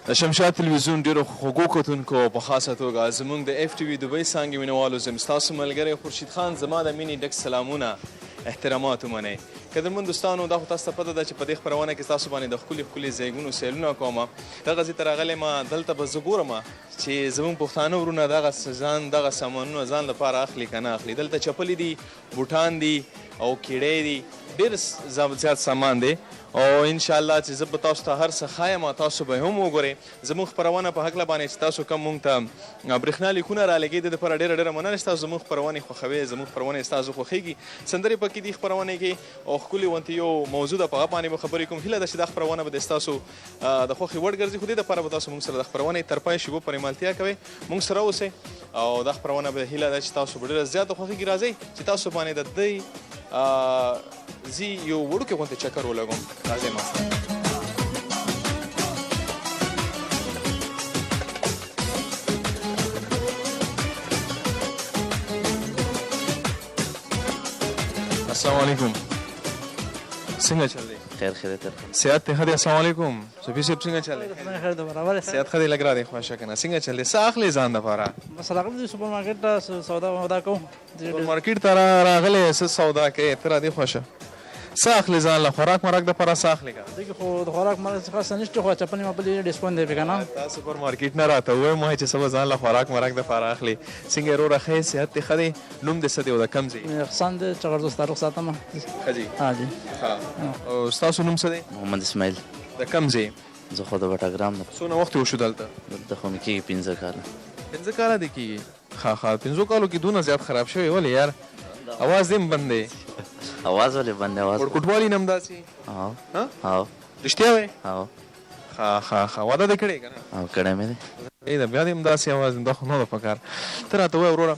د شمشاد تلویزیون ډیرو خوږو کتونکو او په خاصه توګه زموږ د اف ټي وي دوبۍ څانګې مینوالو زم ستاسو ملګری خورشید خان زما د مینې ډک سلامونه احترامات ومنئ. قدرمن دوستانو، دا خو تاسو ته پته ده چې په دې خپرونه کې تاسو باندې د ښکلي ښکلي ځایګونو سیلونه کوم. دغه ځای ته راغلی ما، دلته به زه ګورم چې زموږ پښتانه ورونه دغه ځان دغه سامانونه ځان لپاره اخلي که نه اخلي. دلته چپلې دي، بوټان دي او کیړۍ دي، ډېر زیات سامان دی او ان شاء الله چې زه به تاسو ته هر څه ښایم، تاسو به هم وګورئ. زموږ خپرونه په هکله باندې چې تاسو کوم موږ ته برېښنا لیکونه رالېږئ، د دې لپاره ډېره ډېره مننه چې تاسو زموږ خپرونې خوښوئ، زموږ خپرونې ستاسو خوښېږي. سندرې پکې دي خپرونې کې او ښکلې غوندې یو موضوع ده، په هغه باندې به خبرې کوم. هیله ده چې دا خپرونه به د ستاسو د خوښې وړ ګرځي، خو دې لپاره به تاسو موږ سره د خپرونې تر پای شیبو پورې ملتیا کوئ، موږ سره اوسئ او دا خپرونه به هیله ده چې تاسو به ډېره زیاته خوښېږي. راځئ چې تاسو باندې د دې زی یو وړوکی غوندې چکر ولګوم. راځئ ما سره. السلام علیکم، څنګه چل دی؟ خیر خیر تر صحت ته ښه دی؟ السلام علیکم صفي صاحب، څنګه چل دی؟ خیر ده، برابر. صحت ښه دی؟ لږ را دی خوښه کنه. څنګه چل دی؟ څه اخلې ځان دپاره؟ بس راغلی دی سوپر مارکیټ ته، سودا مودا کوم. سوپر مارکیټ ته راغلی، څه سودا کوې؟ ته را دې خوښه، څه اخلې ځان له خوراک مراک دپاره څه اخلې که؟ دې کې خو د خوراک مراک څخه څه نشته، خو چپنې مپلې ډسکاونټ دی پې که نه. تا سوپر مارکیټ نه راته ووایم وایي چې څه به ځان له خوراک مراک دپاره اخلې. څنګه یې وروره، ښه یې؟ صحت دې ښه دی؟ نوم دې څه دی او د کوم ځای؟ احسان دی، چغردوست تعلق ساتم. ښه جي. ها جي. ښه، او ستاسو نوم څه دی؟ محمد اسماعیل. د کوم ځای؟ زه خو د بټاګرام نه. څونه وخت وشو دلته؟ دلته خو مې کېږي 5 کاله. 5 کاله دې کېږي؟ ښه ښه، 5 کالو کې دونه زیات خراب شوی ولې یار؟ اواز دې هم بند دی. اواز ولې بند دی؟ اواز وړکوټوالي نه هم داسې؟ هاو. ها؟ هاو. رښتیا وایې؟ هاو. ښه ښه ښه، واده دې کړی که نه؟ هاو، کړی مې دی. ای دا بیا دې هم داسې اواز، دا خو نه ده پکار. ته راته ووایه وروره،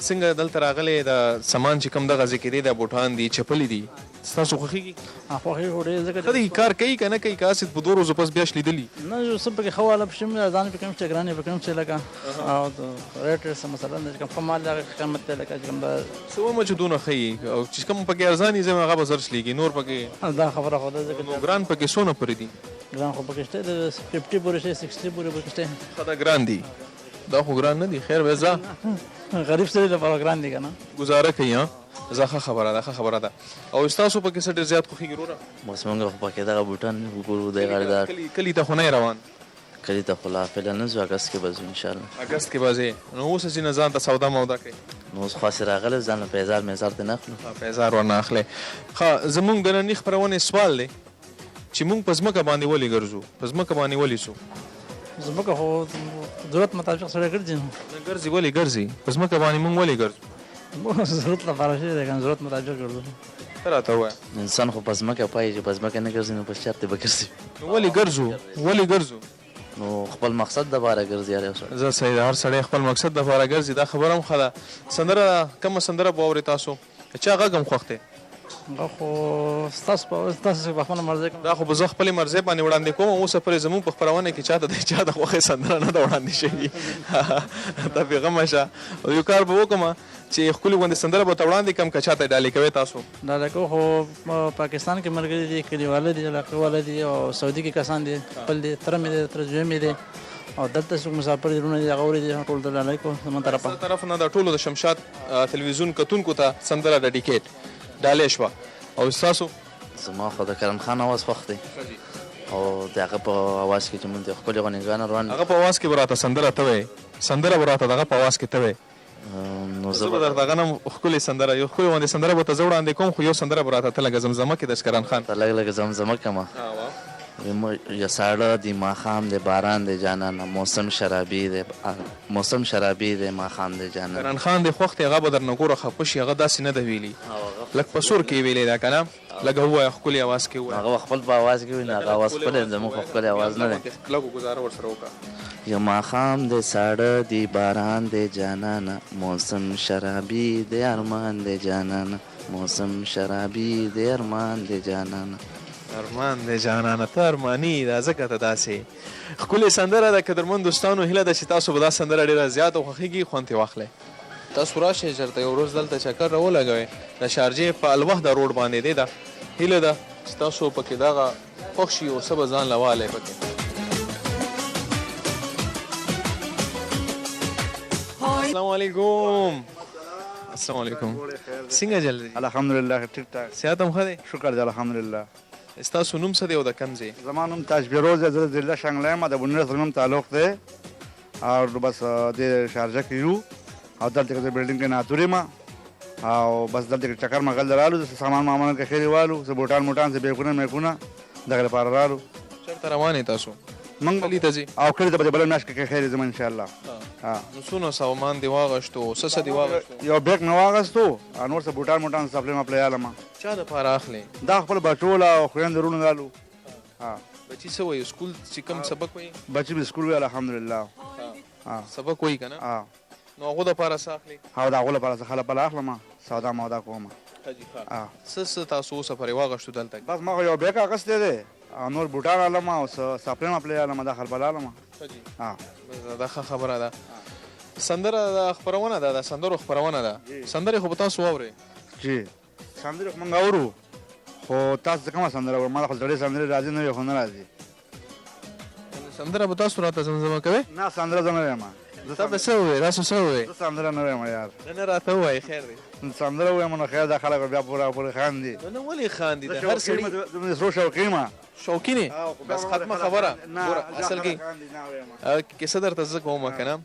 څنګه دلته راغلی؟ دا سامان چې کوم دغه ځای کې دی، دا بوټان دي، چپلې دي، ستاسو خوښېږي؟ خوښېږي خو ډېر، ځکه ښه دی، کار کوي که نه کوي؟ که هسې په 2 ورځو پس بیا شلېدلي؟ نه، یو څه پکې ښه والا پکې هم ارزان پکې هم شته، ګران یې پکې هم شته، لکه او د ریټ یې څه مسله نه، چې کوم ښه مال دی هغه قیمت دی، لکه چې کوم دا څه وایم چې دونه ښه یي او چې کوم پکې ارزان یي، زه هغه به زر شلېږي، نور پکې دا خبره خو ده، ځکه نو ګران پکې څونه پورې دي؟ ګران خو پکې شته، د 50 پورې شته، 60 پورې پکې شته. ښه، دا ګران دي؟ دا خو ګران نه دي، خیر به ځه. غریب سړي لپاره ګران دي که نه؟ ګزاره کوي. ها ځه، ښه خبره ده، ښه خبره ده. او ستاسو پکې څه ډېر زیات خوښېږي وروره؟ بس مونږ خو پکې دغه بوټان وګورو دی غاړې دا. کلي ته خو نه روان؟ کلي ته خو لا فعلا نه ځو، اګست کې به ځو انشاءالله. اګست کې به ځې؟ نو اوس ځینې ځان ته سودا مودا کوي؟ نو اوس خو هسې راغلی ځان له پیزار میزار ته نه اخلو. پیزار ورنه اخلې. ښه، زموږ د نني خپرونې سوال دی چې موږ په ځمکه باندې ولې ګرځو، په ځمکه باندې ولې ځو؟ ځمکه خو ضرورت مطابق سړی ګرځي. نه ګرځي، ولې ګرځي؟ په ځمکه باندې موږ ولې ګرځو؟ ضرورت لپاره شوی دی که نه، ضرورت مطابق ګرځو. ته راته ووایه. انسان خو په ځمکه پایي، چې په ځمکه نه ګرځي نو په چېرته به ګرځي؟ نو ولې ګرځو، ولې ګرځو؟ نو خپل مقصد دپاره ګرځي هر یو سړی. زه صحیح ده، هر سړی خپل مقصد دپاره ګرځي، دا خبره هم ښه ده. سندره، کومه سندره به واورئ تاسو؟ چا غږ هم خوښ دی؟ هغه خو ستاسو په خپله مرضۍ کوم. دا خو به زه خپلې مرضۍ باندې وړاندې کوم. اوسه پورې زموږ په خپرونه کې چاته د چا د خوښې سندره نه ده وړاندې شوې، ته بېغمه شه. یو کار به وکړم چې ښکلې غوندې سندره به ورته وړاندې کړم، که چاته یې ډالۍ کوئ تاسو؟ ډالۍ کوو خو پاکستان کې ملګري دي، کلیواله دي، علاقې والا دي، او سعودي کې کسان دي، خپل دي، تره مې دی، تره زوی مې دی، او دلته څوک مسافر دي، وروڼه دي، هغه وړي دي، ټول ته ډالۍ کوو زموږ طرفه. ستا طرف نه د ټولو د شمشاد تلویزیون کتونکو ته سندره ډیډیکیټ ډالۍ شوه. او ستاسو؟ زما خو د کرن خان اواز خوښ دی، او د هغه په اواز کې چې مونږ د ښکلې غوندې ګانه روان. هغه په اواز کې به راته سندره ته وایې، سندره به راته دغه په اواز کې ته وایې. نو زه به درته هغه نه ښکلې سندره، یو ښکلې غوندې سندره به ته زه وړاندې کوم، خو یو سندره به راته ته لږه زمزمه کړې د کرن خان. ته لږ لږ زمزمه کړم. یو ساړه دی ماښام دی، باران دی جانانه، موسم شرابي دی، موسم شرابي دی، ماښام دی جانانه. کرن خان دی خوښ دی، هغه به درنه ګوره خفه شي، هغه داسې نه ده ویلي، لږ په سور کې یې ویلې ده که نه؟ لږه ووایه، ښکلي اواز کې ووایه. هغه خپل په اواز کې وي، هغه اواز ښکلی دی، زموږ خو ښکلی اواز نه دی. لږ ګزاره ورسره وکړه. یو ماښام دی، ساړه دی، باران دی جانانه، موسم شرابي دی، ارمان دی جانانه، موسم شرابي دی، ارمان دی جانانه. ارمان دی جانانه، ته ارماني، دا ځکه ته داسې. ښکلې سندره ده قدرمن دوستانو، هیله ده چې تاسو به دا سندره ډېره زیاته خوښېږي، خوند ترې واخلئ. تاسو راشئ چېرته یو ورځ دلته چکر راولګوئ، د شارجې په الوحده روډ باندې دی دا. هیله ده چې تاسو پکې دغه خوښ شي او څه به ځان له والی پکې. السلام علیکم. السلام علیکم. څنګه چل دی؟ الحمدلله ټیک ټاک. صحت هم ښه دی؟ شکر دی الحمدلله. ستاسو نوم څه دی او د کوم ځای؟ زما نوم تاج فیروز دی، زه د ضلع شانګله یم، د بونیر سره هم تعلق دی او بس د شارجه کې یو او دلته کې زه بلډینګ کې ناتور یم او بس دلته کې چکر مغل رالو، سامان مامان کې خېرې والو، څه بوټان موټان، څه بیګونه میکونه دغه لپاره رالو. چېرته روان یې تاسو؟ موږ کلي ته ځئ؟ او کلي ته به د بله میاشت کې خېرې ځم انشاءالله. نو څونه سامان دې واغښتو، څه څه دې واغښتو؟ یو بیګ مې واغښتو او نور څه بوټان موټان څپلۍ مپلۍ الم. چا دپاره اخلې؟ دا خپل بچو له او خویندو وروڼو رالو. بچي څه وایي؟ سکول چې کوم سبق وایي؟ بچي مې سکول وایي الحمدلله. سبق وایي که نه؟ نو هغو دپاره څه اخلې؟ او د هغو لپاره څه خله پله اخلم، سودا مودا کوم. څه څه تاسو اوسه پورې واغښتو دلته؟ بس ما خو یو بیګ اخیستی دی او نور بوټان الم او څه څپلۍ مپلۍ الم، دا خل پله الم. دا ښه خبره ده. سندره دا خپرونه ده، دا سندرو خپرونه ده، سندرې خو به تاسو واورئ؟ جی سندرې خو موږ اورو، خو تاسو څه کومه سندره اورئ؟ ما خو زړې سندرې راځي، نوې خو نه راځي. سندره به تاسو راته زمزمه کوئ؟ نه سندره زه نه وایم. تا به څه ووایې؟ تاسو څه ووایې؟ زه سندره نه وایم یار. نه نه راته ووایې، خیر دی. سندره ووایم نو خیر ده، خلک به بیا پوره پورې خاندي. نه ولې خاندي؟ د هر سړي زه سرو شوقي یم. شوقي نه؟ بس ختمه خبره. ګوره اصل کې کیسه درته زه کوم که نه،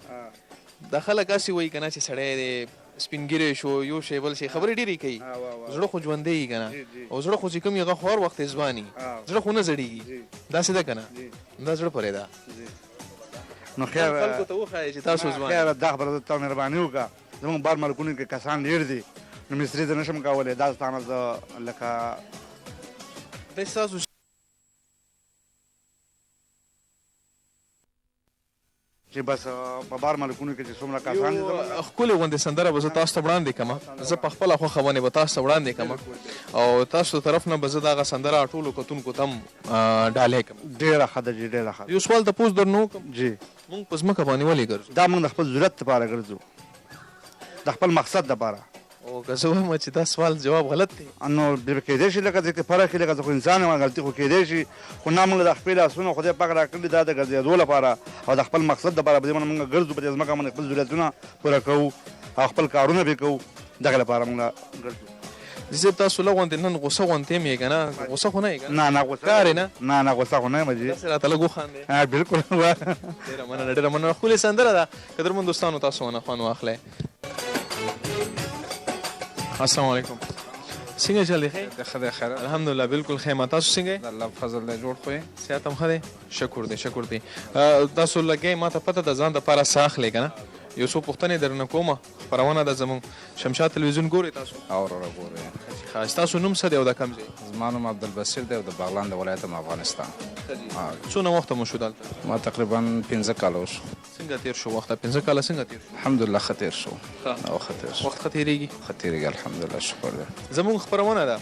دا خلک هسې وایي که نه چې سړی دی سپین ږیری شو، یو شی بل شی، خبرې ډېرې کوي، زړه خو ژوندی وي که نه، او زړه خو چې کوم وي هغه خو هر وخت ځوان وي، زړه خو نه زړېږي، داسې ده که نه؟ دا زړه پرې ده. نو خیر خلکو ته وښایئ چې تاسو ځوان خیر دا خبره ته مهرباني وکړه، زموږ بار ملکونو کې کسان ډېر دي، نو مستري زه نه شم کولی، دا ستا نه زه لکه دی ستاسو چې بس په بار ملکونو کې چې څومره کسان دي. ښکلې غوندې سندره به زه تاسو ته وړاندې کړم، زه په خپله خوښه باندې به تاسو ته وړاندې کړم او تاسو طرف نه به زه دغه سندره ټولو کتونکو ته هم ډالۍ کړم. ډېره ښه ده جي، ډېره ښه ده. یو سوال تپوس درنه وکړم؟ جي. موږ په ځمکه باندې ولې ګرځو؟ دا موږ د خپل ضرورت لپاره ګرځو، د خپل مقصد لپاره. او که زه وایم چې دا سوال جواب غلط دی؟ نو بیا کېدای شي لکه ځکه فرق لکه زه خو انسان یم، غلطي خو کېدای شي، خو نه موږ د خپل لاسونو خدای پاک راکړي دا د ګرځېدو لپاره او د خپل مقصد لپاره په دې باندې موږ ګرځو، په دې ځمکه باندې خپل ضرورتونه پوره کوو او خپل کارونه پرې کوو، دغه لپاره موږ ګرځو. زه تاسو له غوندې نن غوسه غوندې یم یې که نه؟ غوسه خو نه یې که نه؟ نه نه غوسه کار یې نه؟ نه نه غوسه خو نه یم جي. داسې راته لږ وخاندې. بالکل. ډېره مننه، ډېره مننه. ښکلې سندره ده، قدرمن دوستانو تاسو ونه خوند واخلئ. السلام علیکم. څنګه چل دی؟ ښه دی خیر الحمدلله بالکل ښه یم. تاسو څنګه یې؟ د الله په فضل دی، جوړ خو یې؟ صحت هم ښه دی؟ شکر دی، شکر دی. تاسو لګئ، ما ته پته ده ځان دپاره څه اخلئ که نه؟ یو څو پوښتنې درنه کومه، خپرونه ده زموږ شمشاد تلویزیون ګورئ تاسو؟ او وروره ګورئ. ښه، ستاسو نوم څه دی او د کوم ځای؟ زما نوم عبدالبصیر دی او د بغلان د ولایت یم، افغانستان. څونه وخت مو شو دلته؟ ما تقریبا 5 کاله وشو. څنګه تېر شو وخت؟ 5 کاله څنګه تېر شو؟ الحمدلله ښه تېر شو. او ښه تېر شو. وخت ښه تېرېږي؟ ښه تېرېږي الحمدلله، شکر دی. زموږ خپرونه ده،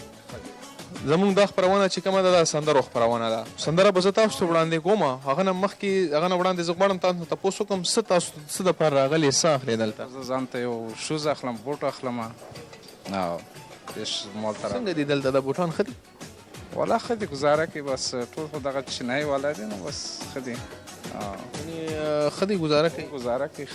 زموږ دا خپرونه چې کومه ده دا سندرو خپرونه ده. سندره به زه تاسو ته وړاندې کوم، هغه نه مخکې هغه نه وړاندې زه غواړم تاسو ته تپوس وکړم، څه تاسو څه دپاره راغلي، څه اخلئ دلته؟ زه ځان ته یو شوز اخلم، بوټ اخلم. او مال ته څنګه دي دلته دا بوټان ښه دي؟ والا ښه دي، ګزاره کوي، بس ټول خو دغه چینایي والا دي، نو بس ښه دي. یعنې ښه دي، ګزاره کوي؟ ګزاره کوي.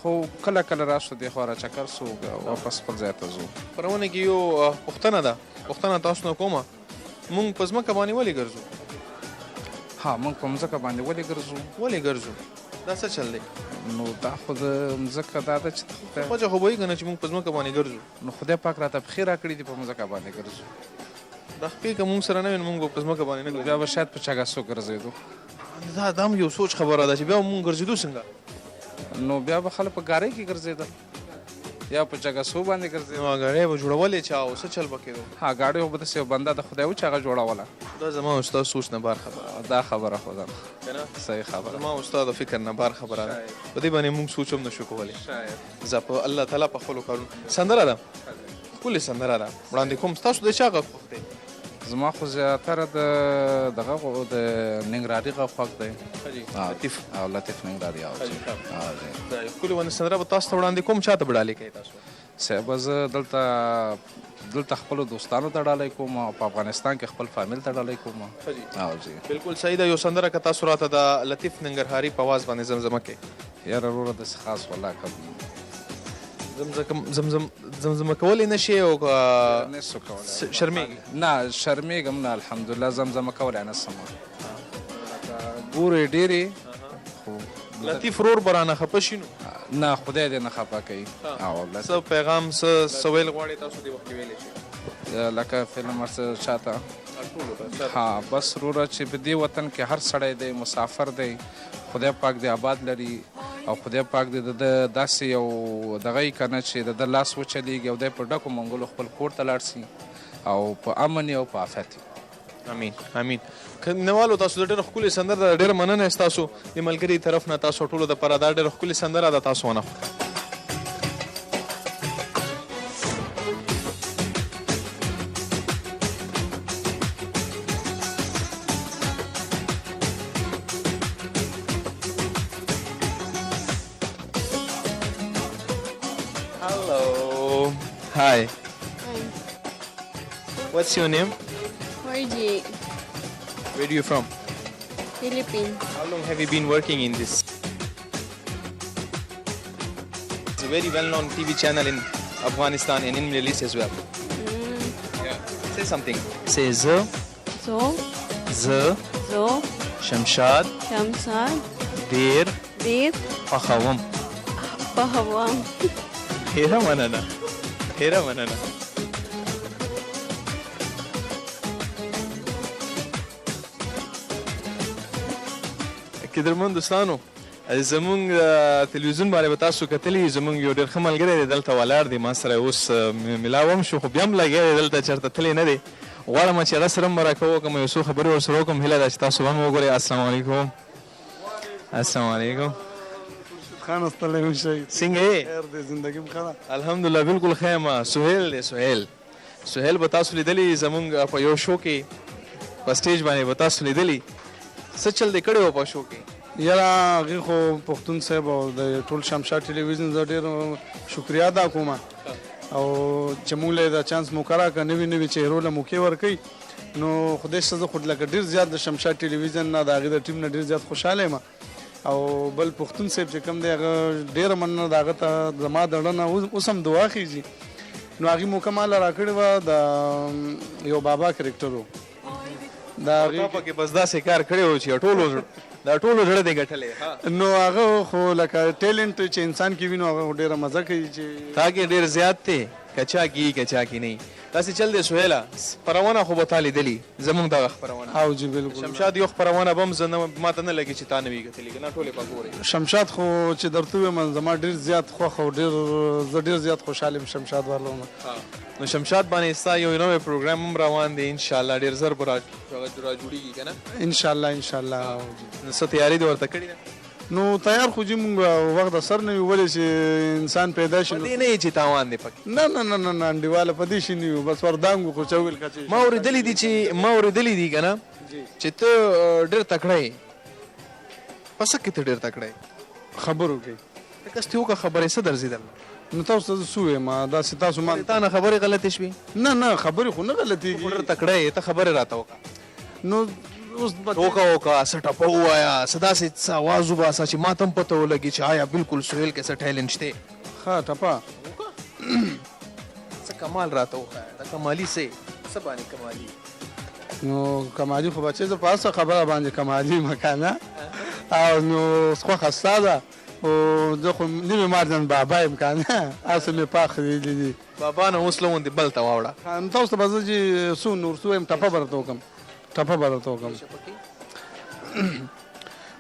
خو کله کله راشو دې خوا را چکر سو، واپس خپل ځای ته ځو. خپرونه کې یو پوښتنه ده، پوښتنه تاسو نه کومه، موږ په ځمکه باندې ولې ګرځو؟ ها، موږ په مځکه باندې ولې ګرځو؟ ولې ګرځو؟ دا څه چل دی؟ نو دا خو د مځکه دا ده چې خدای وجه خو به وي که نه چې موږ په ځمکه باندې ګرځو؟ نو خدای پاک راته پښې راکړي دي، په مځکه باندې ګرځو. دا پښې که موږ سره نه وي نو موږ به په ځمکه باندې نه ګرځو. بیا به شاید په چاګاسو ګرځېدو. دا هم یو سوچ خبره ده چې بیا موږ ګرځېدو څنګه؟ نو بیا به خلک په ګارۍ کې ګرځېدل یا په چاګاسو باندې ګرځېدل. نو ګاډۍ به جوړولې چا او څه چل به کېدو؟ ها، ګاډۍ خو به داسې یو بنده د خدای و چې هغه جوړوله. دا زما او ستا سوچ نه بار خبره ده. دا خبره خو ده که نه؟ صحیح خبره. زما او ستا د فکر نه بار خبره ده، په دې باندې موږ سوچ هم نه شو کولی. شاید. زه په الله تعالی په خپلو کارونو. سندره ده، ښکلې سندره ده، وړاندې کوم. ستاسو د چا غږ خوښ دی؟ زما خو زیاتره د دغه د ننګرهاري غږ خوښ دی. لطیف. او لطیف ننګرهاري. او جي. ښکلې باندې سندره به تاسو ته وړاندې کوم، چا ته به ډالۍ کوئ تاسو؟ صاحب زه دلته خپلو دوستانو ته ډالۍ کوم او په افغانستان کې خپل فامیل ته ډالۍ کوم. او جی بالکل صحیح ده. یو سندره که تاسو راته د لطیف ننګرهاري په اواز باندې زمزمه کړئ. یاره وروره داسې خاص والله که زمزمه کولی نه شې او که نه شو کولی؟ شرمېږې؟ نه شرمېږم نه، الحمدلله زمزمه کولی نه شم. ګورې ډېرې خو لطیف ورور به رانه خفه شي نو. نه خدای دې نه خفه کوي. او څه پیغام څه ویل غواړې تاسو دې وخت کې ویلی شئ؟ لکه فلم هر څه چاته؟ ها بس وروره چې په دې وطن کې هر سړی دی مسافر دی، خدای پاک دې آباد لري او خدای پاک دې د ده داسې یو دغه یې که نه چې د ده لاس وچلېږي او دی په ډکو منګولو خپل کور ته لاړ سي او په امن او په عافیت. امین امین. نوالو تاسو د ډېره ښکلې سندره ده، ډېره مننه ستاسو د ملګري طرف نه تاسو ټولو دپاره دا ډېره ښکلې سندره ده، تاسو ونه. Hello. Hi. Hi. What's your name? Margie. Where are you from? Philippines. How long have you been working in this? It's a very well-known TV channel in Afghanistan and in Middle East as well. Yeah. Say something. Say Z. Zo. Z. Zo. Shamshad. Shamshad. Deer. Deer. Pahawam. Pahawam. Hera manana. Hera manana. قدرمن دوستانو زمونږ تلویزیون باندې به تاسو کتلي، زمونږ یو ډېر ښه ملګری دی دلته ولاړ دی، ما سره اوس ملاو هم شو خو بیا هم لګیا دی دلته چېرته تللی نه دی. غواړم چې هغه سره هم مرکه وکړم، یو څو خبرې ورسره وکړم. هیله ده چې تاسو به هم وګورئ. السلام علیکم. السلام علیکم. خان ستړی مه شئ. څنګه یې؟ خیر دی، زندګي مو ښه ده؟ الحمدلله بالکل ښه یم. سهیل دی، سهیل. سهیل به تاسو لیدلی زمونږ په یو شو کې په سټیج باندې به تاسو لیدلی. څه چل دې کړی و په شو کې؟ یاره هغې خو پښتون صاحب او د ټول شمشاد ټلویزیون زه ډېر شکریه ادا کوم او چې موږ له یې دا چانس موقع راکړه، نوي نوي چهرو له موقع ورکوي، نو خدای شته زه خو لکه ډېر زیات د شمشاد ټلویزیون نه د هغې د ټیم نه ډېر زیات خوشحاله یم. او بل پښتون صاحب چې کوم دی هغه ډېره مننه د هغه ته زما د زړه نه اوس هم دعا خېژي. نو هغې موقع ما له راکړې وه، د یو بابا کرکټر و. دا پکې بس داسې کار کړی و چې دا ټولو زړه دې ګټلی. نو هغه خو لکه ټیلنټ چې انسان کې وي نو هغه ډېره مزه کوي چې تا کې ډېر زیات دی، که چا کې که چا کې نه. داسې چل دی سهیله، خپرونه خو به تا لیدلي زمونږ دغه خپرونه؟ او جی بالکل. شمشاد یو خپرونه به هم زه ما ته نه لګي چې تا نه وي کتلي، که نه ټولې به ګورې. شمشاد خو چې درته ووایم زما ډېر زیات خوښ او زه ډېر زیات خوشحال یم شمشاد والو نه. نو شمشاد باندې ستا یو نوی پروګرام هم روان دی، انشاءالله ډېر زر به را جوړېږي که نه؟ انشاءالله انشاءالله. نو څه تیاري دې ورته کړې ده؟ نو تیار خو جی مونږ وخت د سر نه یو، ولې چې انسان پیدا شي په دې نه یې چې تاوان دی پکې؟ نه نه نه نه نه انډیواله په دې شي نه یو، بس وردانګو خو چا وویل که چې ما اورېدلي دي چې ما اورېدلي دي که نه چې ته ډېر تکړه یې. په څه کې ته ډېر تکړه یې؟ خبرو کې. ته کس ته وکړه خبرې څه درځېدل؟ نو تاسو ته زه څه ووایم، داسې تاسو ما تا نه خبرې غلطې شوې؟ نه نه خبرې خو نه غلطېږي. ډېر تکړه یې، ته خبرې راته وکړه. نو اوس به ټوکه وکړه، څه ټپه ووایه، څه داسې څه اواز وباسه چې ما ته هم پته ولګي چې آیا بالکل سهیل کې څه ټیلنټ شته. ښه ټپه وکړه، څه کمال راته وښایه، دا کمالي څه څه باندې کمالي؟ نو کمالي خو بچې زه په هر څه خبره باندې کمالي یم که نه. او نو خوښه ستا ده، او زه خو نیمې مارجن بابا یم که نه، هسې مې پاخ ویلي دي. بابا نه اوس لوندې بل ته واوړه. نو تاسو ته به زه چې څو نور څه ووایم، ټپه به درته وکړم، ټپه به درته وکړم.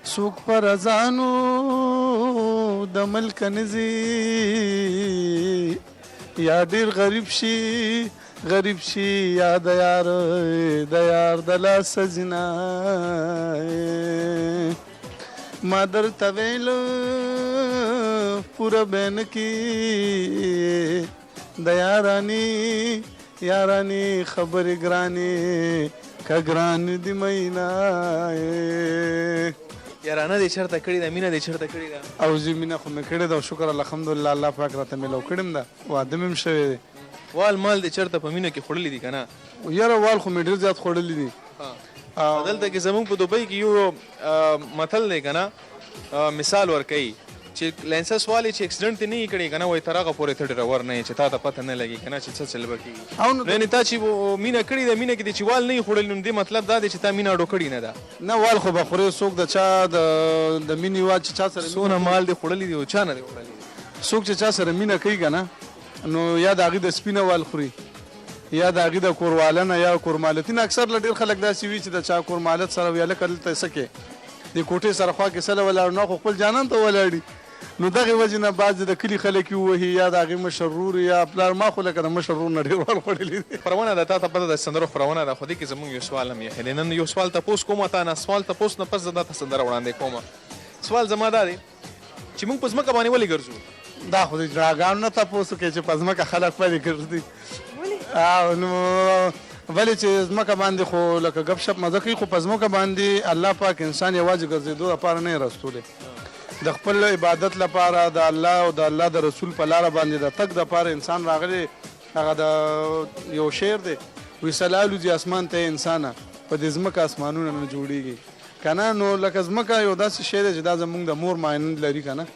څوک په رضانو د ملک نه ځي، یا ډېر غریب شي غریب شي، یا د یار د یار د لاسه ځینه. ما درته ویل پوره به نه کي د یارانې یارانې خبرې ګرانې که ګران دي مینا. یارانه دې چېرته کړې ده، مینه دې چېرته کړې ده؟ او زه مینه خو مې کړې ده او شکر الحمدلله الله پاک راته میلاو کړې هم ده، واده مې هم شوی دی. وال مال دې چېرته په مینه کې خوړلي دي که نه؟ یاره وال خو مې ډېر زیات خوړلي دي. دلته کې زموږ په دوبۍ کې یو متل دی که نه، مثال ورکوي چې لایسنس والي چې اکسیډنټ دې نه یي کړی که نه، وایي تر هغه پورې ته ډرایور نه یې چې تا ته پته نه لګي که نه چې څه چل به کېږي. او نو یعنې تا چې مینه کړې ده، مینه کې دې چې وال نه یي خوړلي، نو دې مطلب دا دی چې تا مینه اډو کړې نه ده. نه، وال خو به خورې، څوک د چا د مینې وال چې چا سره څونه مال دې خوړلي دي او چا نه دې خوړلي دي؟ څوک چې چا سره مینه کوي که نه، نو یا د هغې د سپي نه وال خوري، یا د هغې د کورواله نه، یا کورمالتي نه. اکثر له ډېر خلک داسې وي چې د چا کورمالت سره وي، هلکه دلته څه کې د کوټې سره خوا کې سله ولاړ، نو خو خپل جانان ته ولاړي، نو دغې وجې نه بعضې د کلي خلک یې ووهي، یا د هغې مشر ورور یا پلار. ما خو لکه د مشر ورور نه ډېر وال خوړلي دي. خپرونه ده، تا ته پته ده سندرو خپرونه ده، خو دې کې زموږ یو سوال هم ایښی دی. نن یو سوال تپوس کوم تا نه، سوال تپوس نه پس زه دا ته سندره وړاندې کوم. سوال زما دا دی چې موږ په ځمکه باندې ولې ګرځو؟ دا خو د ژړاګانو نه تپوس وکړئ چې په ځمکه خلک ولې ګرځي. او نو ولې چې ځمکه باندې خو لکه ګپ شپ مزه کوي، خو په ځمکه باندې الله پاک انسان یوازې ګرځېدو لپاره نه راستولی، د خپل عبادت لپاره، د الله او د الله د رسول په لاره باندې د تګ لپاره انسان راغلی. هغه د یو شعر دی، وی سلا الوځي اسمان ته انسانه، په دې ځمکه اسمانونه نه جوړېږي که نه. نو لکه ځمکه یو داسې شی دی چې دا زموږ د مور معنی لري که نه،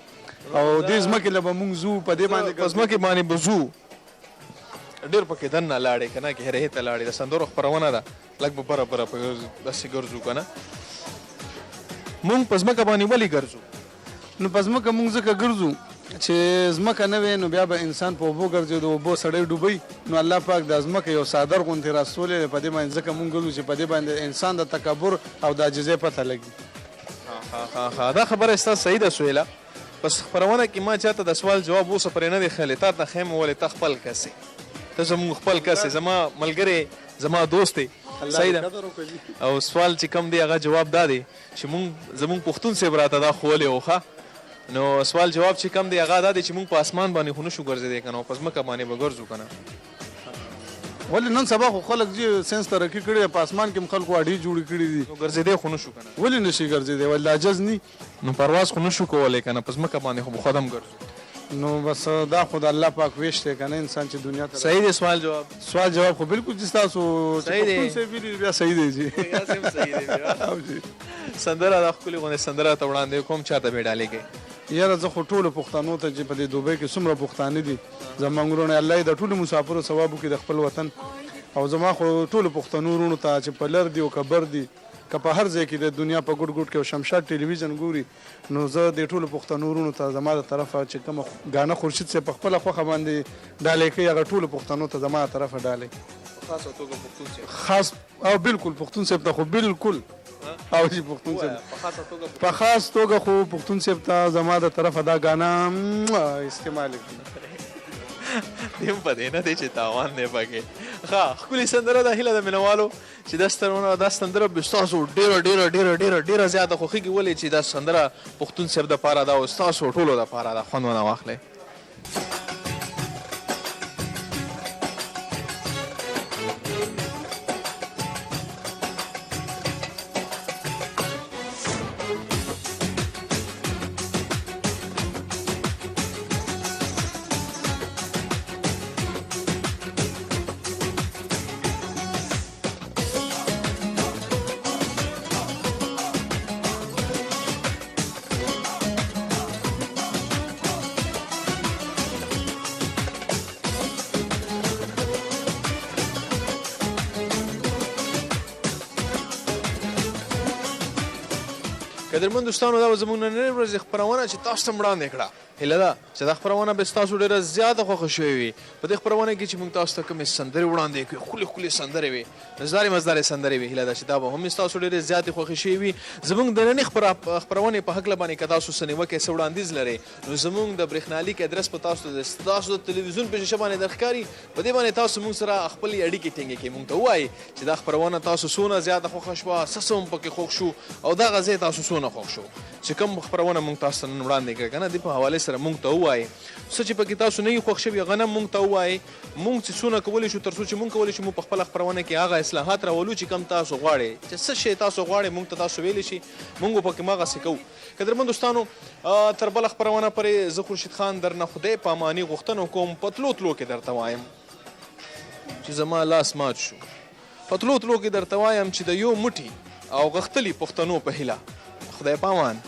او دې ځمکې له به موږ ځو، په دې باندې په ځمکې باندې به ځو. ډېر پکې دننه لاړې که نه، ګهرې ته لاړې. د سندرو خپرونه ده، لږ به بره بره په داسې ګرځو که نه. موږ په ځمکه باندې ولې ګرځو؟ نو په ځمکه موږ ځکه ګرځو چې ځمکه نه وي نو بیا به انسان په اوبو ګرځېدو، اوبو سړی ډوبوي. نو الله پاک د ځمکه یو څادر غوندې راستولی دی، په دې باندې ځکه موږ ګرځو چې په دې باندې انسان د تکبر او د عاجزۍ پته لګي. ښه، دا خبره ستا صحیح ده سهیله. پس خپرونه کې ما چاته د سوال جواب اوسه پرې نه دی ښیلی، تا ته ښیم ولې ته خپل کس یې، ته زموږ خپل کس یې، زما ملګری، زما دوست یې. صحیح ده. او سوال چې کوم دی هغه جواب دا دی چې موږ زموږ پښتون صاحب راته دا ښوولی و. ښه، نو سوال جواب چې کوم دی هغه دا دی چې موږ په اسمان باندې خو نه شو ګرځېدی که نه، په ځمکه باندې به ګرځو که نه. ولې نن سبا خو خلک چې ساینس ترقي کړې، په اسمان کې هم خلکو اډې جوړې کړې دي. نو ګرځېدی خو نه شو که نه؟ ولې نه شي ګرځېدی؟ ولې دا عجز نی؟ نو پرواز خو نه شو کولی که نه، په ځمکه باندې خو به خود هم ګرځو. نو بس دا خو د الله پاک ویش دی که نه، انسان چې دنیا ته. صحیح دی سوال جواب؟ سوال جواب خو بالکل چې تاسو صحیح دی. پښتون صاحب ویلي بیا صحیح دی جی. سندره دا ښکلې غوندې سندره ته وړاندې کوم، چاته به یې ډالۍ کوې؟ یاره زه خو ټولو پښتنو ته چې په دې دوبۍ کې څومره پښتانه دي زموږ وروڼه، الله یې د ټولو مسافرو ثواب وکړي د خپل وطن. او زما خو ټولو پښتنو وروڼو ته چې په لر دي او که بر دي، که په هر ځای کې د دنیا په ګوټ ګوټ کې او شمشاد ټلویزیون ګوري، نو زه د ټولو پښتنو وروڼو ته زما د طرفه چې کومه ګانه خورشید صاحب په خپله خوښه باندې ډالۍ کوي، هغه ټولو پښتنو ته زما د طرفه ډالۍ. په خاصه توګه پښتون صاحب. خاص او بالکل پښتون صاحب ته خو بالکل. او چې پښتون صاحب په خاص توګه خو پښتون صاحب ته زما د طرفه دا ګانه استعمال کړي. دې هم په دې نه دی چې تاوان دی پکې. ښه، ښکلې سندره ده. هیله ده مینهوالو چې دا سندره به ستاسو ډېره ډېره ډېره ډېره ډېره زیاته خوښېږي، ولې چې دا سندره پښتون صاحب دپاره ده او ستاسو ټولو دپاره ده. خوند ونه واخلئ. قدرمن دوستانو، دا زموږ نننۍ ورځې خپرونه چې تاسو ته وړاندې کړه. هیله ده چې دا خپرونه به ستاسو ډېره زیاته خوښه شوې وي. په دې خپرونه کې چې موږ تاسو ته کومې سندرې وړاندې کړې، ښکلې ښکلې سندرې وې، مزدارې مزدارې سندرې وې، هیله ده چې دا به هم ستاسو ډېرې زیاتې خوښې شوې وي. زموږ د نننۍ خپرونې په هکله باندې که تاسو څه نیوکه، څه وړاندیز لرئ، نو زموږ د برېښنالیک ادرس په تاسو د ستاسو د تلویزیون په شیشه باندې درښکاري. په دې باندې تاسو موږ سره خپلې اړیکې ټینګې کړئ، موږ ته ووایئ چې دا خپرونه تاسو څونه زیاته خوښه شوه، څه څه هم پکې خوښ شو، او دغه ځای تاسو څونه خوښ شو چې کوم خپرونه موږ تاسو ته نن وړاندې کړه که نه. دې په حواله سره مونږ ته ووایئ. څه چې پکې تاسو نه یي خوښ شوي هغه نه مونږ ته ووایئ. مونږ چې څونه کولی شو، تر څو چې مونږ کولی شو، مونږ په خپله خپرونه کې هغه اصلاحات راولو چې کوم تاسو غواړئ. چې څه شی تاسو غواړئ، مونږ ته تاسو ویلی شئ، مونږ به پکې هماغسې کوو. قدرمن دوستانو، تر بله خپرونه پورې زه خورشید خان درنه خدای پاماني غوښتنه کوم. په تلو تلو کې درته وایم چې زما لاس مات شو. په تلو تلو کې درته وایم چې د یو موټي او غښتلي پښتنو په هیله، خدای پامان.